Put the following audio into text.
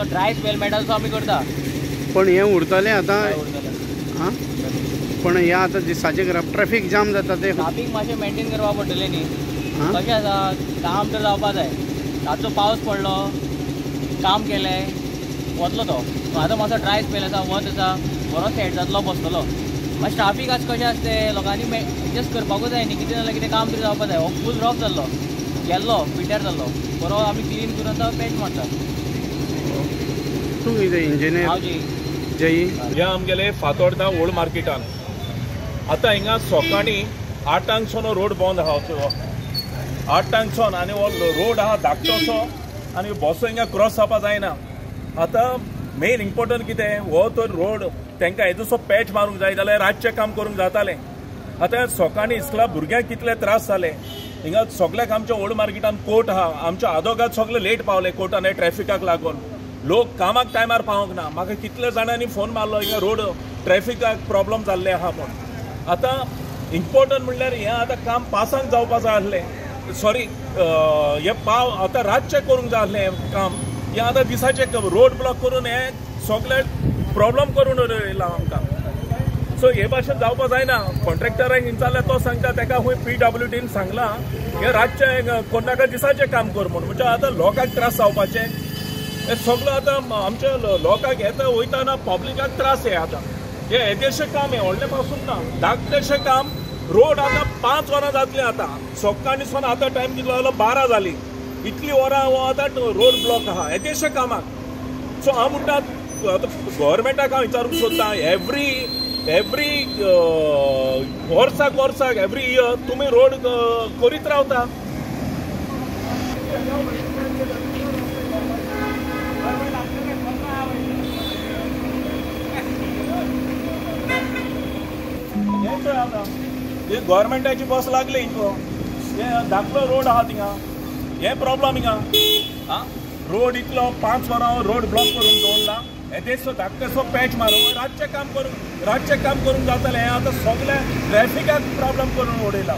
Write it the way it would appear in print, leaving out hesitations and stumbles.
Dry spell मेळटा तसो आमी करता. पण हें उरतलें आतां. आं, पण हें आतां दिसाचें करप, ट्रॅफिक जाम जाता ते ट्राफीक मातशें मेंटेन करपाक पडटलें न्ही. कशें आसा, काम तर जावपा जाय. रातचो पावस पडलो, काम केलें, वतलो तो. आतां मातसो ड्राय स्पेल आसा, वत आसा, बरो सेट जातलो, बसतलो. मातशें ट्राफीक आज कशें आसा तें लोकांनी एडजस्ट करपाकूच जाय न्ही. कितें जाल्यार कितें काम तरी जावपा जाय. हो फूल रफ जाल्लो, गेल्लो, पिड्ड्यार जाल्लो. बरो आमी क्लीन करून आतां पॅच मारता. तूं कितें इंजिनियर? हांव जी जयी. हे आमगेले फातोर्डा ओल्ड मार्केटान आतां हिंगा सकाळीं 8 सोन रोड बंद आहा. 8 सोन आनी हो रोड आहा धाकटोसो आनी बसो हिंगा क्रॉस जावपा जायना. आतां मेन इम्पोर्टंट कितें, हो तर रोड तांकां येदोसो पॅच मारूंक जाय जाल्यार रातचें काम करूंक जातालें. आतां सकाळीं इस्कुला भुरग्यांक कितले त्रास जाले. हिंगा सगल्याक आमच्या ओल्ड मार्केटान कोर्ट आहा. आमच्या आदोगाद सगळे लेट पावले कोर्टान ट्रॅफिकाक लागून. लोक कामाक टायमार पावोंक ना. म्हाका कितले जाणांनी फोन मारलो हिंगा रोड ट्रॅफिकाक प्रॉब्लम जाल्ले आहा म्हूण. आतां इम्पोर्टंट म्हणल्यार हें आतां काम पासांक जावपा जाय आसलें. सॉरी, हें पाव आतां रातचें करूंक जाय आसलें काम. हें आतां दिसाचें रोड ब्लॉक करून हें सगळें प्रॉब्लम करून उडयलां आमकां. सो हे भाशेन जावपा जायना. कॉन्ट्रॅक्टराक विचारल्यार तो सांगता ताका खंय PWDन सांगलां हें रातचें कोणाका दिसाचें काम कर म्हूण. म्हणजे आतां लोकांक त्रास जावपाचें हें सगळें आतां आमच्या लोकांक येता वयताना पब्लिकाक त्रास. हे आतां हें येदेशें काम, हें व्हडलें पासून ना, धाकटेशें काम. रोड आतां 5 वरां जातलीं. आतां सकाळीं सावन आतां टायम कितलो जालो, 12 जालीं. इतलीं वरां हो आतां रोड ब्लॉक आहा येदेशे कामाक. सो हांव म्हणटा आतां गव्हर्मेंटाक हांव विचारूंक सोदता, एवरी एवरी वर्साक वर्साक एवरी इयर तुमी रोड करीत रावता. हें चोय आतां हे गव्हर्मेंटाची बस लागली हिंगा. हे धाकलो रोड आहा थिंगा, हे प्रॉब्लम हिंगा. आं, रोड इतलो 5 वरां रोड ब्लॉक करून दवरला. येदेसो धाकटेसो पॅच मारून रातचें काम करूंक जातालें. हें आतां सगळें ट्रॅफिकाक प्रॉब्लम करून उडयला.